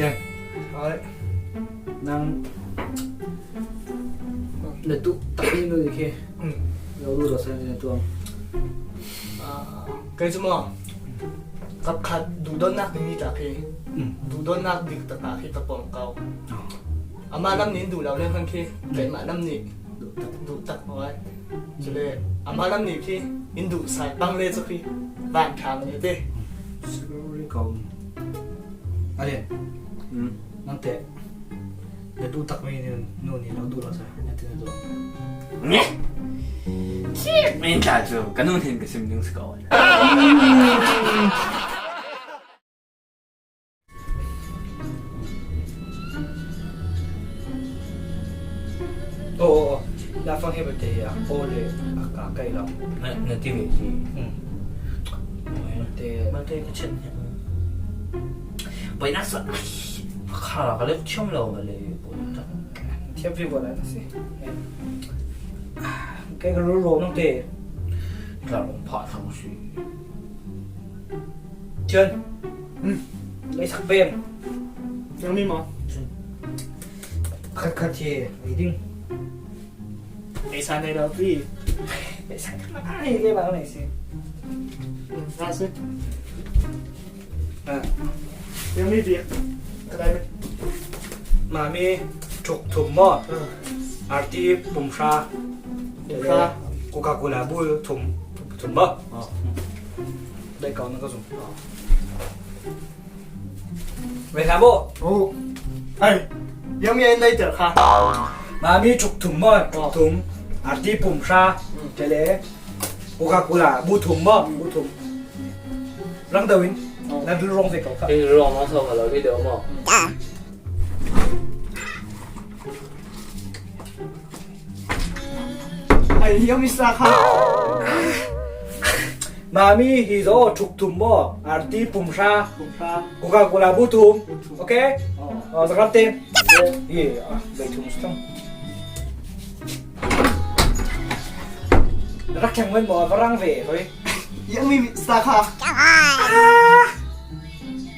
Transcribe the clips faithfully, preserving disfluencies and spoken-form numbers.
Oi. Nang na duh tak ni nu khi. Hmm. Lo duh lo sa ni tuang. Ah, kei cu maw? Kap khat duhdawtnak ding ni tak khi. Hmm. Duhdawtnak dik tak khi ka pom ko. Oh. Amah lam nih in duh lo leng khan khi, hmm, keimah lam nih duh tak, duh tak maw ai. Cule amah lam nih khi in duh sai pang le cu khi van ṭha mah te. Sorry ko. A lian. Hmm. Nang te. Na duh tak mi nu nih lo duh lo sa. Na te na duh. Nge. Cik min ta cu ka nu hin ka sim ding si ko. Oh, oh, oh. Na fang he bate ya. Oh le, a ka kai lo. Na, na ti ve ti. Hmm. Mate, mate ka chen. Pai na sa. Kha la ka le chom lo ma le. Thiam vi bo la na si. Kai ka ro ro nang te. Ka ro pha thang si. Thian. Hmm. Lei sak pem. Yang mi ma. Khat khat hi, ei ding. Ei sa nei lo pi. Ei sa nei lo pi, ei le ba nei si. Hmm, sa si. Ah. Yang mi bia. Ka dai mi. Mami ṭhuk thum maw? Hmm. Arti pum hra. Pum hra. Coca-Cola bu thum, thum maw? Oh. Dai kau na ka zum. Ve hna bo. Oh. Ai. Yang mi ai dai ter kha. Mami ṭhuk thum maw? Ṭhuk thum. Arti pum hra. Hmm. Cele. Coca-Cola bu thum maw? Hmm. Bu thum. Rang deuh in. Oh. Na dul rong ve kau kha. Ei rong ma so ka lo ni deuh maw? Ai, hiam i sa kha. Mami hi zo ṭhuk thum maw? Arti pum hra. Pum hra. Coca-Cola bu thum. Bu thum. Okay? Oh. Oh, zaklam te. Okay. Ye, ah, bei thum sutang. Rak keng wen maw, varang ve, hoi. Yang mi sa kha. Ah!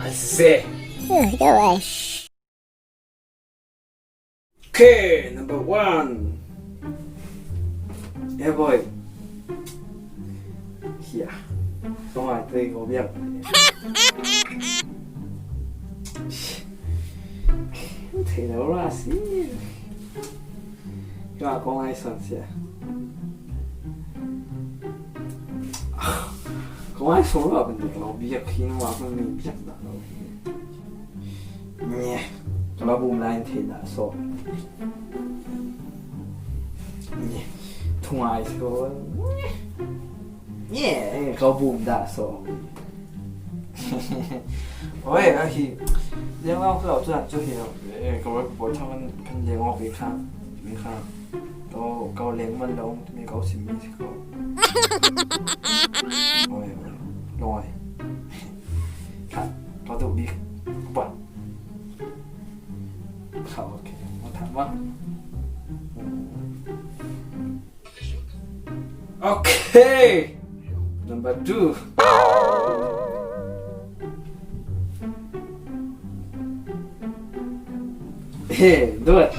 Aze. Oh, gosh. Okay, number one. Yeah, boy. Yeah. Come on, play go biak. Thei lo ra si. Ka kong ai son sia. Kong ai son lo ben de lo biak khi no wa ben mi biak da lo. Nye. Ka lo bum lai thei da so. Nye. Thung ai so. Nye. Ka bum da so. Oi, a hi. Leng lo ka lo chuan chu hi. Eh, ka lo bol thang kan, kan leng awk i kha. Mi kha. Ko, ko leng man lo, mi ko sim mi si ko. Oi, oi. Lawng ai. Kha, ko tu bik. Ba. Kha, okay. Mo tham ba. Okay. Number two. Hey, duat.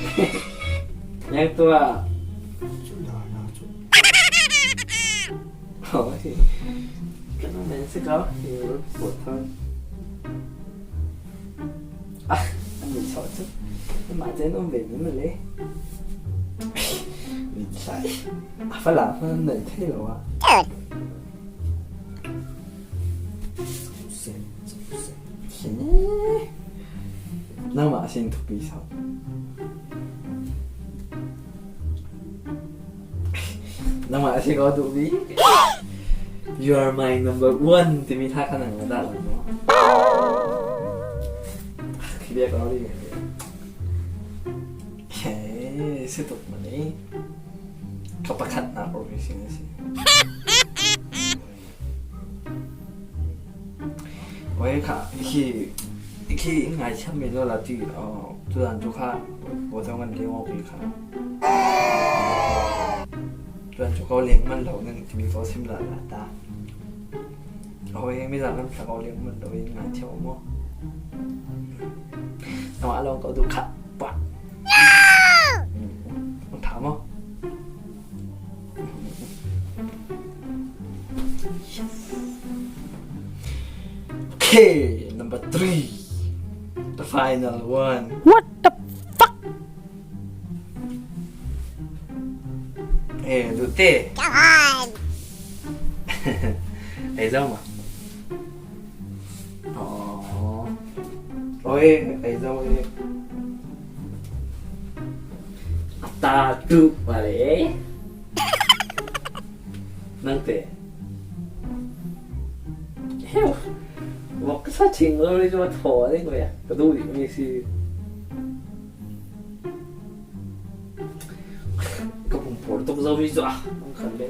Yang tua. Oh, kan main sekali. Buat. Ah, an min sawh cu. Mah cen um ve mi mah le. Min sai. A fala hman nei thei lo ah. Nangmah sin thupi sawh. Nangmah a si ko duh mi. You are my number one timi hla kha nang dah lo maw? Khi bia ko ding. He, si tuk mani. Ka pakhat nak ro si na si. Oi kha, khi, khi ngai cham mi lo la ti, oh, tu dan tu kha, bo tong kan ding ok kha. Tuan cu ko leng man lo ning timi ko sim la la ta. Aho eng mi la lam tla ko leng man lo in ngai thiau maw? Along kau tu khat. Pak. Ang tama. Okay, number three. The final one. What the fuck? Eh, dute. Come on. Ai zau ma. Oh. Oi, ai zau e. Ata tu pare. Nang te. Heu. Mo ka sa ching lo le jo tho le ko ya. Ka du di mi si. Ka pum por tok zo mi zo ah. Ang kan le.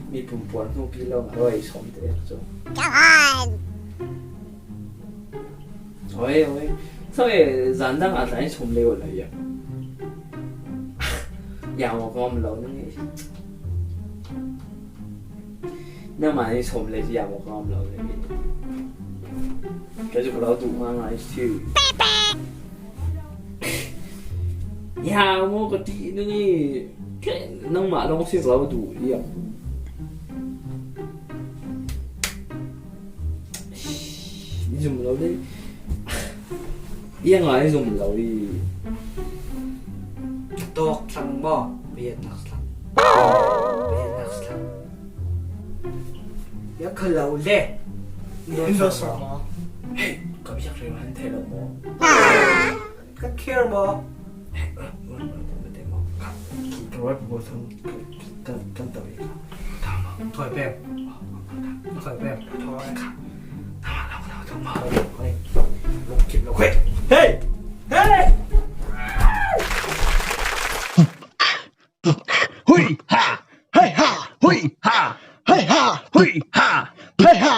Mi pum por no pi lo nga roi som te zo. Come on. Oi, oi. Sa e zan dang a dai som le wala ya. Ya mo kom lo ni. Nangmah nih sawm lei ci a maw ka ngam lo lei. Ka cu ka lo duh ngaingai si. Ya maw ka ti ning i. Nangmah lawng si ka lo duh i am. I zum lo lei. Ia ngai zum lo i. Tok sang maw? Bian nak sang. Bian nak sang. Ia ka lo le. Indo sang maw? Hei, ka biak ri man thei lo maw? Ka care maw? Hei, ka ro bo thang. Kan, kan tau i ka. Tama. Thoi pem. Thoi pem. Thoi ka. Tama, tama, tama, tama. Hei. Hei. Hei. Hui ha. Hei ha. Hui ha. Hei ha. Hui ha. Hei ha.